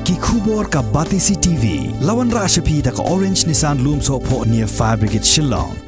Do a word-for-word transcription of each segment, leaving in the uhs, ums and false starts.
Ki khubor ka Batesi T V. La wanrah sha phi da ka Orange Nissan Lumsohphoh near Fire Brigade Shillong.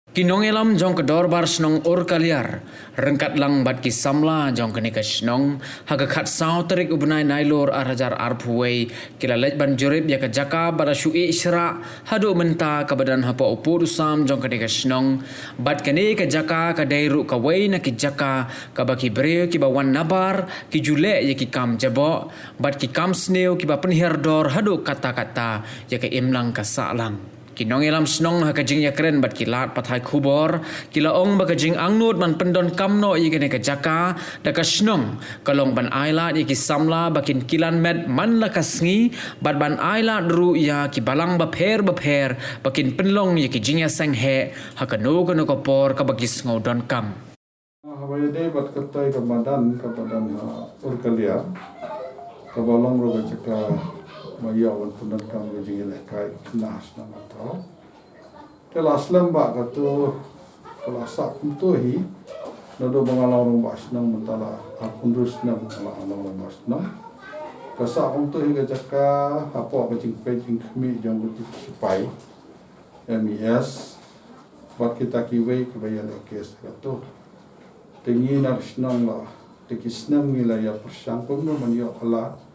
Ki nongïalam jong ka Dorbar Shnong Urkaliar ryngkat lang bad ki samla jong kane ka shnong ha ka khatsaw tarik u bnai Nailur ar hajar arphew wei ki la leit ban jurip ïa ka jaka ba la shu ïeh shrah haduh mynta kaba don hapoh u pud u sam jong kane ka shnong. Bad kane ka jaka ka dei ruh kawei na ki jaka kaba ki briew kiba wan nabar ki ju leh ïa ki kam jaboh bad ki kam sniew kiba pynhiar dor haduh katta katta ïa ka imlang ka sahlang. Ki nongïalam shnong ha ka jingïakren bad ki lad pathai khubor ki la ong ba ka jingangnud ban pyndonkam noh ïa kane ka jaka da ka shnong ka long ban ailad ïa ki samla ba kin kilan met man la ka sngi bad ban ailad ruh ïa ki balang bapher bapher ba kin pynlong ïa ki jingïaseng heh ha kano kano ka por kaba ki sngew donkam. Haba ïadei bad katei ka madan, ka madan, ah, Urkaliar, kaba long ruh ka jaka ba ïoh ban pyndonkam ka jingïalehkai khynnah shnong ka thaw. Te la slem ba kato ka la sah kumto hi. Naduh ba nga long rangbah shnong mynta la arphew hynriew snem nga la long rangbah shnong. Ka sah kumto hi ka jaka hapoh ka jingpeit jingkhmih jong ka sipai M E S bad kita kiwei kiba ïaleh kes kato. Te ngi na ka shnong la, te ki snem ngi la ïa pyrshang kumno ban ïoh palat.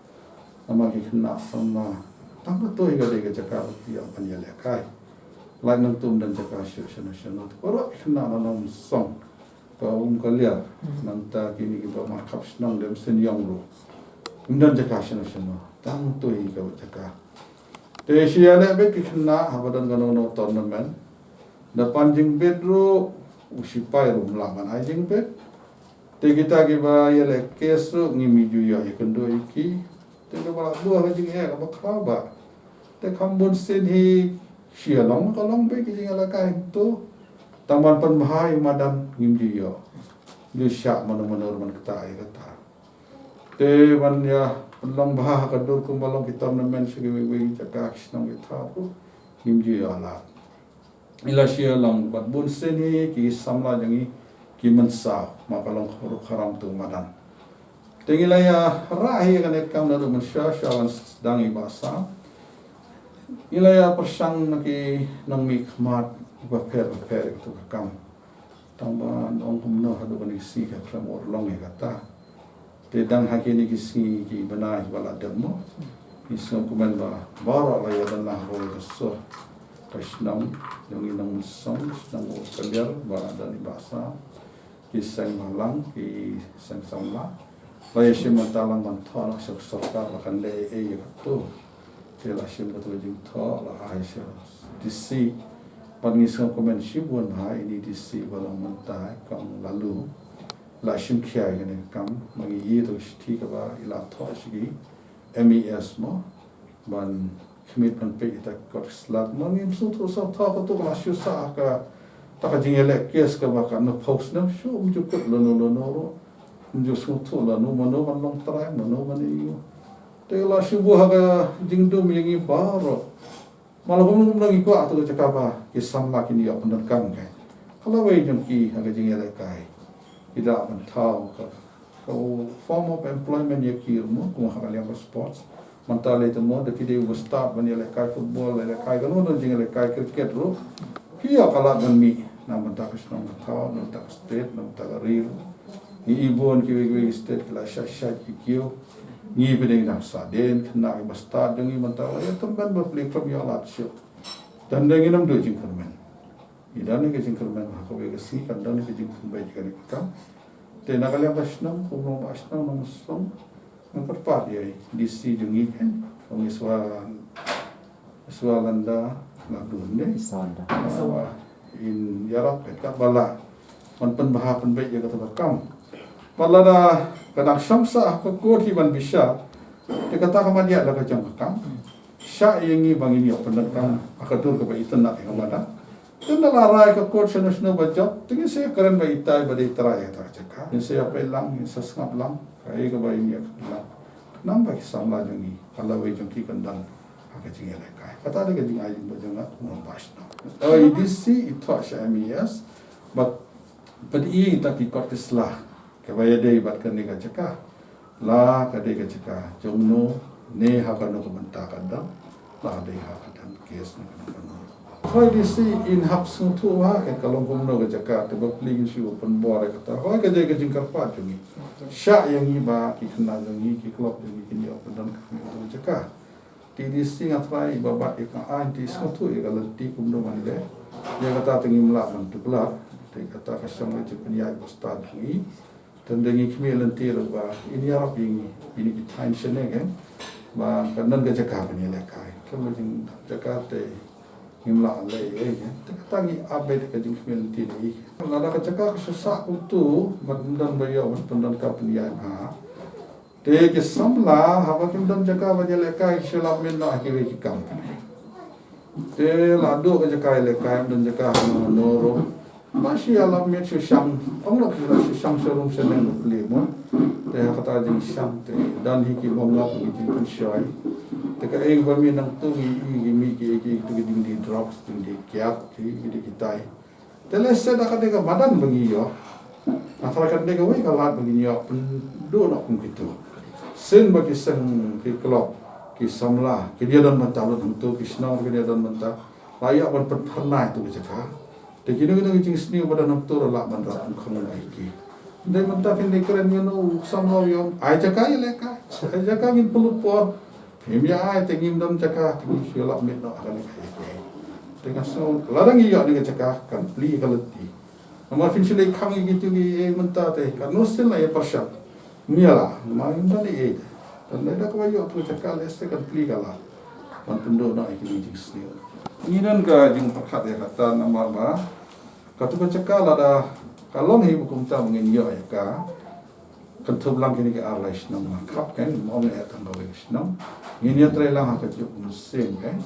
Namar ki khynnah samla tang kato hi ka dei ka jaka ba ki ïoh ban ïalehkai. Lait nangta ym don jaka shuh shano shano. Te baroh ki khynnah na Nongmynsong, ka Umkaliar, nangta kine kiba markhap shnong Demseniong ruh, ym don jaka shano shano. Tang kato hi ka jaka. Te shu ïaleh beit ki khynnah haba don kano kano tournament. Da pan jingbit ruh u sipai ruh ym lah ban ai jingbit. Te kita kiba ïaleh kes ruh ngim ju ïoh ïakynduh ïa ki. Te kaba la buh ha ka jingeh kaba khraw ba, te kham bun sien hi shu ïa long ka long beit ka jingïalehkai hangto. Tang ban pynbha ïa u madan ngim ju ïoh. Ju shah mano mano ruh ban ktah ïa kata. Te ban ïa pynlong bha ha ka dur kumba long ki tournament sha kiwei kiwei ki jaka ki shnong ki thaw ruh ngim ju ïoh lad. Ngi la shu ïa long bad bun sien hi ki samla jong ngi ki mynsaw, ma ka long ruh kharam tu madan. Te ngi la ïa rah hi kane ka kam naduh mynshuwa shuwa ban sdang i Bah Sam. Ngi la ïa pyrshang na ki nongmihkhmat bapher bapher ïa katu ka kam. Tang ban ong kumno haduh kane ka sngi ka khlem urlong ïa kata. Te dang ha kine ki sngi ki bnai ba la dep mo, ngi sngewkmen ba baroh la ïa don lang ha kawei ka sur ka shnong jong ngi Nongmynsong, shnong Urkaliar, ba la don i Bah Sam, ki seng bhalang, ki seng samla. La ïa shim bynta lang ban thoh noh sha ka sorkar ba kan leh ei ei ïa kato. Te la shim kato ka jingthoh, la ai sha D C. Bad ngi sngewkmen shibun ha ine i D C ba long mynta, i Kong Laloo. La shim khia ïa kane ka kam, ma ngi ïohi ïa ka shithi kaba i la thoh sha ki M E S mo, ban khmih ban peit ïa kita ki kot ki sla. Ma ngim sngewthuh sngewthuh kato ka la shu sah ha kata ka jingïaleh kes kaba katno phew snem shuh, ym ju kut lano lano ruh. Ym ju sngewthuh lano mano ban long trai, mano ban ïoh. Te la shu buh ha ka jingdum ïa ngi baroh. Ma la kumno kumno ngi kwah tu ka jaka ba ki samla kin ïoh pyndonkam kai. Ka lawei jong ki ha ka jingïalehkai. Ki da ban thaw ka, ka form of employment ïa ki ruh mo, kum ha ka liang ka sports. Mynta lei te mo, da ki dei uba stad ban ïalehkai football, ïalehkai kano kano jingïalehkai cricket ruh. Ki ïoh ka lad ban mih na bynta ka shnong ka thaw, na bynta ka state, na bynta ka ri ruh. Ngi i bun kiwei kiwei ki state ki la shait shait ki kiew. Ngi phi dei ngi dang sah dien, khynnah kiba stad jong ngi mynta la ïa tymmen ba pli khlem ïoh lad shuh. Tang dei ngin ym duh jingkyrmen. Ngi don ka jingkyrmen ba ha kawei ka sngi kan don ka jingpynbeit ïa kane ka kam. Te na ka liang ka shnong, kum u rangbah shnong Nongmynsong, nga kyrpad ïa i D C jong ngi kan, ong i Swa, Swa Landa Ladun ne. Swa Landa. Swa in ïarap kat ba lah ban pynbha pynbeit ïa kata ka kam. Ba lada ka dang shong sah ha ka kot hi ban bishar, te kata ka mat ïa la ka jong ka kam. Shah ïa ngi ba ngin ïoh pyndonkam ha ka dur kaba itynnad ïa ka madan. Te lada la rai ka kot shano shano ba jop, te ngin sa ïakren ba itai ba dei trai ïa kata ka jaka. Ngin sa ïapeit lang, ngin sa sngap lang, kaei kaba ngin ïakren lang. Khnang ba ki samla jong ngi, ka lawei jong ki kan don ha ka jingïalehkai. Kata dei ka jingai jong ba jong nga kum u rangbah shnong. I D C i thoh sha M E S ba peit ïa kita ki kot ki sla kaba ïadei bad kane ka jaka. La ka dei ka jaka jong no, Ne ha kano ka bynta ka dang, la dei ha ka dang case ne kano kano. Hooid, D C, in hap sngewthuh ha ka, ka long kumno ka jaka, te bapli ngin shu pynbor ïa kata. Hooid, ka jaka ka jingkyrpad jong ngi. Shah ïa ngi ba ki khynnah jong ngi, ki club jong ngi kin ïoh pyndon ka jaka. Te D C, nga trai ba bat ïa ka aiñ, te sngewthuh ïa ka lynti kumno ban leh. Ïa kata te ngim lah ban tuklar. Te kata ka shong ka jingpynïaid ba stad jong ngi. Te ngi khmih lynti ruh ba in ïarap ïa ngi, ïa ngi ki thaiñ shane, eh, ba kan don ka jaka ban ïalehkai. Ka jaka te ngim lah leh ei ei, eh. Te kata ngi update ka jingkhmih lynti na i. Lada ka jaka ka shu sah kumtu, ban don ba ïoh ban pyndonkam pynïaid bha. Te ki samla haba kim don jaka ban ïalehkai, ki shu lap miet noh ha kiwei ki kam. Te la duh ka jaka ïalehkai, don jaka hangno hangno ruh. Ba shu ïalap miet shu shang, ong la ki la shu shang sha rum sha neng bapli mo. Te ha kata jingshang te don hi ki bym ngop, ki jingpynshoi. Te kaei ba mih nangtu, ngi i ki mih ki, ki, ki, ki ding di drugs, ding di kiad, ki, ki di kitai. Te lehse da ka dei ka madan ba ngi ïoh. Hynrei kan dei kawei ka lad ba ngi ïoh pynduh noh kum kito. Sien ba ki seng, ki club, ki samla kin ïa don bynta, lut hangto ki shnong kin ïa don bynta. La ïoh ban pynphyrnai ïa tu ka jaka. Te kino kino ki jingsniew ba don hangto ruh lah ban rah pynkhong ïa ki. Dei mynta phin dei kren ïa u samla u ïoh ai jaka ïalehkai. Ai jaka ngin pynlut por. Phim ïa ai, te ngim don jaka, te ngim shu lap miet noh ha kane ka ïa. Te nga sngew lada ngi ïoh ïa ka jaka kan plie ka lynti. Namar phin shu leit khang ïa kitu ki, eh, mynta te kan nud sien la ïa pyrshang. Ngi la ma ngim don ei ei. Te lada kaba ïoh tu jaka lehse kan plie ka lad ban pynduh noh ïa ki jingsniew. Ngi don ka jingpyrkhat ïa kata namar ba katu ka jaka lada ka long hi ba kumta ba ngin ïoh ïa ka. Kan thup lang kine ki ar lai shnong, ma khap kan, ma ong eh tang kawei ka shnong. Ngin ïa trei lang ha ka juk mynsiem kan.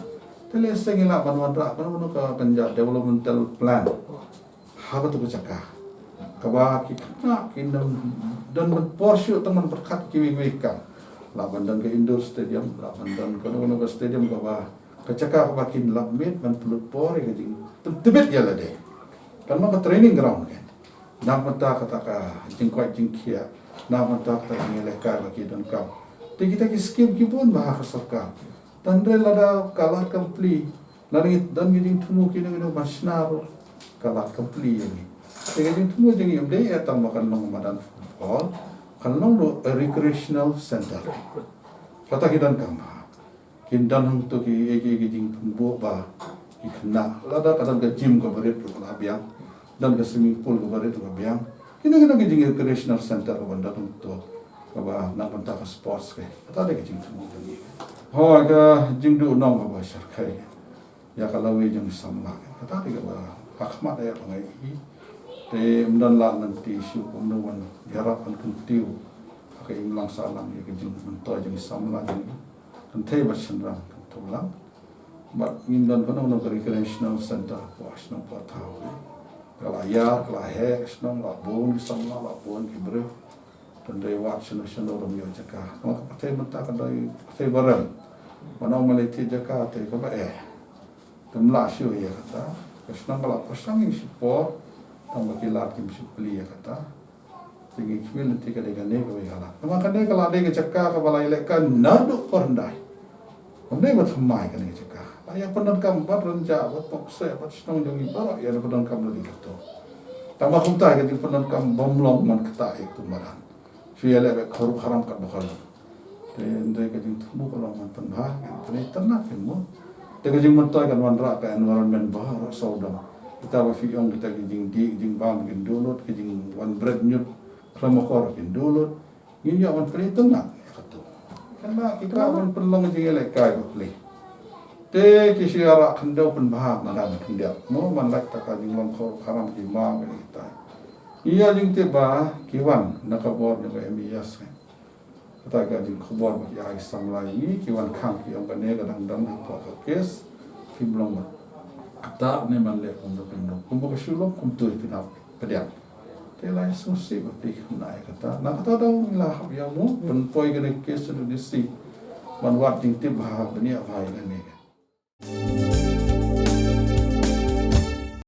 Te lehse ngi lah ban wanrah kano kano ka, kan ïa developmental plan ha katu ka jaka. Kaba ki khynnah kin don, don ban por shuh tang ban pyrkhat kiwei kiwei kam. Lah ban don ka indoor stadium, lah ban don kano kano ka stadium kaba, ka jaka kaba kin lap miet ban pynlut por ïa ka jing, tybit ïa lade. Kan long ka training ground kan. Nang mynta kata ka jingkoit jingkhiah, nang mynta kata ka jingïalehkai ba ki donkam. Te kita ki skim ki bun bha ha ka sorkar. Tang hynrei lada ka lad kam plie, lada ngi don ki jingthmu kino kino ban shna ruh, ka lad kam plie ïa ngi. Te ka jingthmu jong ngi ym dei eh tang ba kan long madan football, kan long ruh recreational center. Kata ki donkam bha. Kin don hangto ki, ki, ki jingpynbor ba ki khynnah. Lada ka don ka gym kaba rit ruh ka la biang. Don ka swimming pool kaba rit ruh ka biang. Kino kino ki jing recreational center kaba don hangto. Kaba na ka bynta ka sports ka. Kata dei ka jingthmu jong ngi. Hooid, ka jingduhnong kaba shyrkhei ïa ka lawei jong samla. Kata dei kaba ha khmat ïa ka ngi. Te ym don lad lynti shuh kumno ban ïarap ban kyntiew ha ka imlang sahlang ïa ka jingmyntoi jong samla jong ngi. Kynthei bad shynrang kan thup lang. Bad ngim don kano kano ka recreational center hapoh shnong hapoh thaw. Ka la ïar, ka la heh ka shnong, la bun ki samla, la bun ki briew. Tang dei wad shano shano ruh ym ïoh jaka. Namar ka pyrthei mynta ka dei pyrthei ba rem. Ban ong ban leit thied jaka te kaba eh. Te ym lah shuh ïa kata. Ka shnong ka la pyrshang ïa shipor. Tang ba ki lad kim shu plie ïa kata. Te ngi khmih lynti ka dei kane kawei ka lad. Namar kane ka la dei ka jaka kaba la ïalehkai naduh por hyndai. Ym dei ba thymmai kane ka jaka. La ïa pyndonkam bad rynjah, bad pokseh, bad shnong jong ngi baroh ïa pyndonkam lynti kato. Tang ba kumta ka jingpyndonkam bym long man kata ïa katu madan. Shu ïaleh bad kharu kharam katba kharu. Te hynrei ka jingthmu ka long ban pynbha, kan pynïaid tynnat kan mo. Te ka jingmyntoi kan wanrah ka environment baroh sawdong. Kita ba phi ong kita ki jingdih, jingbam kin duh lut, ki jingwan bret ñiut khlem akor kin duh lut. Ngin ïoh ban pynïaid tynnat ïa katu. Kan ba kita ban pynlong jingïalehkai bapli. Te ki shu ïarah khyndew pynbha madan khyndiat. Mo man lait ta ka jinglong kharu kharam ki bam kita. Ïa jingtip ba ki wan na ka bor jong ka M E S. Kata ka jingkhubor ba ki ai samla ïa ngi, ki wan khang ki ong kane ka dang don hapoh ka case, phim long ma. Kata ne man leh kumno kumno. Kumba ka shu long kumto ïa phi nap pdiang. Te la sngewsih ba phi khynnah ïa kata. Na kata daw ngi la hap ïa mo, pynpoi kane ka case sha D C. Ban wad jingtip bha, bniah bha ïa kane ka.